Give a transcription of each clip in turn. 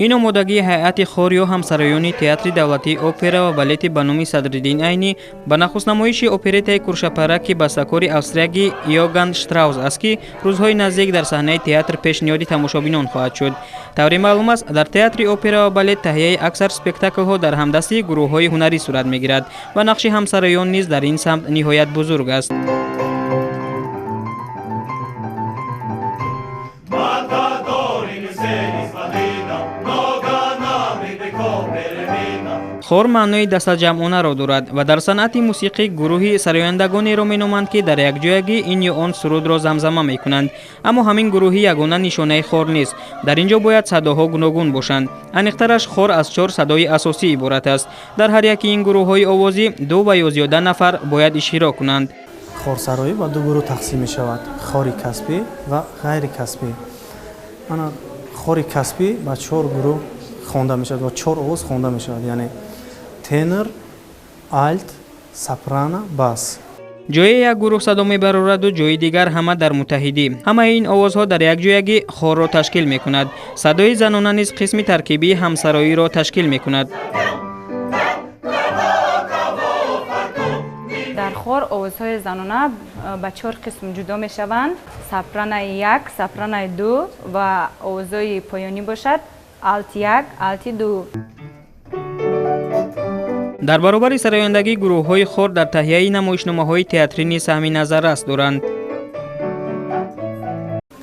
Ин омодагии ҳайати хор ё ҳамсароёни театри давлатии опера ва балети ба номи Садриддин Айнӣ ба нахустнамоиши оперетаи Куршапарак, ки бастакори австрияги Иоганн Штраус аст, ки рӯзҳои наздик дар саҳнаи театр пешниҳоди тамошобинон хоҳад шуд. Тавре маълум аст, дар театри опера ва балет таҳияи аксар спектаклҳо дар ҳамдастии гурӯҳҳои ҳунарӣ сурат мегирад ва нақши ҳамсароён низ дар ин самт ниҳоят бузург аст. Хор маънои дастаҷамъонаро дорад ва дар санъати мусиқӣ гурӯҳи сарояндагонеро меноманд, ки дар якҷоягӣ ин ё он сурудро замзама мекунанд. Аммо ҳамин гурӯҳи ягона нишонаи хор нест. Дар ин ҷо бояд садоҳо гуногун бошанд. Аниқтараш, хор аз чор садои асосӣ иборат аст. Дар ҳар яки ин гурӯҳҳои овозӣ ду ва ё зиёда нафар бояд иштирок кунанд. Хорсароӣ ба ду гурӯҳ тақсим мешавад: хори касбӣ ва ғайрикасбӣ. Ана хори касбӣ ба чор гурӯҳ хонда мешавад ва чор овоз хонда мешавад, яъне тенор, альт, сопрано, бас. Ҷое як гурӯҳ садо мебарораду, ҷои дигар ҳама дар муттаҳидӣ. Ҳамаи ин овозҳо дар якҷоягӣ хорро ташкил мекунад. Садои занона низ қисми таркибии ҳамсароиро ташкил мекунад. Дар хор овозҳои занона ба чор қисм ҷудо мешаванд: сопранои як, сопранои ду ва овозҳои поёнӣ бошад алти як, алти ду. Дар баробари сарояндагӣ гурӯҳҳои хор дар таҳияи намоишномаҳои театрӣ низ саҳми назаррас доранд.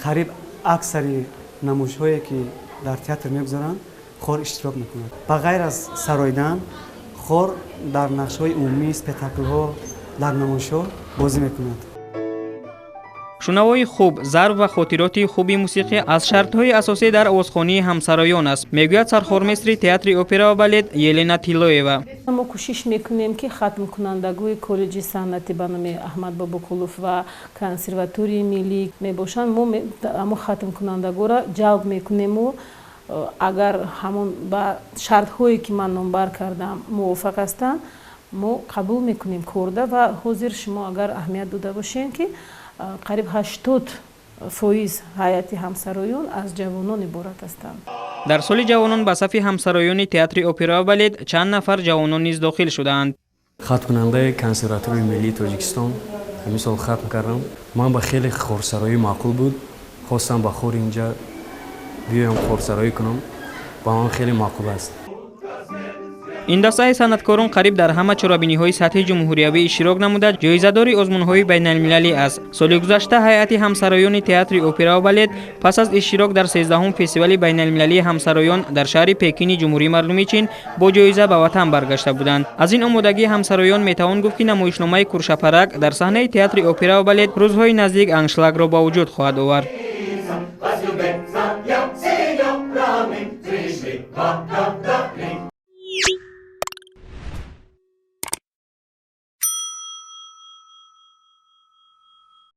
Қариб аксари намоишҳое, ки дар театр мегузаранд, хор иштирок мекунад. Ба ғайр аз сароидан, хор дар нақшҳои умумӣ, спектаклҳо, дар намоишҳо бозӣ мекунад. Шунавои хуб, зарб ва хотироти хуби мусиқӣ аз шартҳои асосӣ дар овозхонии ҳамсароён аст, мегӯяд сархорместри театри опера ва балет Елена Тиллоева. Мо кӯшиш мекунем, ки хатмкунандагои коллеҷи санъатӣ ба номи Аҳмад Бобоқулов ва консерваторияи миллӣ мебошанд, мо ҳамон хатмкунандагоро ҷалб мекунему, агар ҳамон ба шартҳое, ки ман номбар кардам, мувофиқ ҳастанд, мо қабул мекунем корда. Ва ҳозир шумо агар аҳамият дода бошем, ки қариб 80% ҳайати ҳамсароён аз ҷавонон иборат ҳастанд. Дар соли ҷавонон ба сафи ҳамсароёни театри опера ва балет чанд нафар ҷавонон низ дохил шудаанд. Хатмкунандаи консерваторияи миллии Тоҷикистон ҳамин сол хатм кардам. Ман ба хеле хорсароӣ маъқул буд, хостам ба хор инҷа биёям, хорсароӣ кунам, ба ман хеле маъқул аст. Ин дастаи санъаткорон қариб дар ҳама чорабиниҳои сатҳи ҷумҳуриявӣ иштирок намуда, ҷоизадори озмунҳои байналмилалӣ аст. Соли гузашта ҳайати ҳамсароёни театри опера ва балет пас аз иштирок дар 13-ҳум фестивали байналмилалии ҳамсароён дар шаҳри Пекини Ҷумҳурии Мардумии Чин бо ҷоиза ба ватан баргашта буданд. Аз ин омодагии ҳамсароён метавон гуфт, ки намоишномаи Куршапарак дар саҳнаи театри опера ва балет рӯзҳои наздик аншлагро ба вуҷуд хоҳад овард.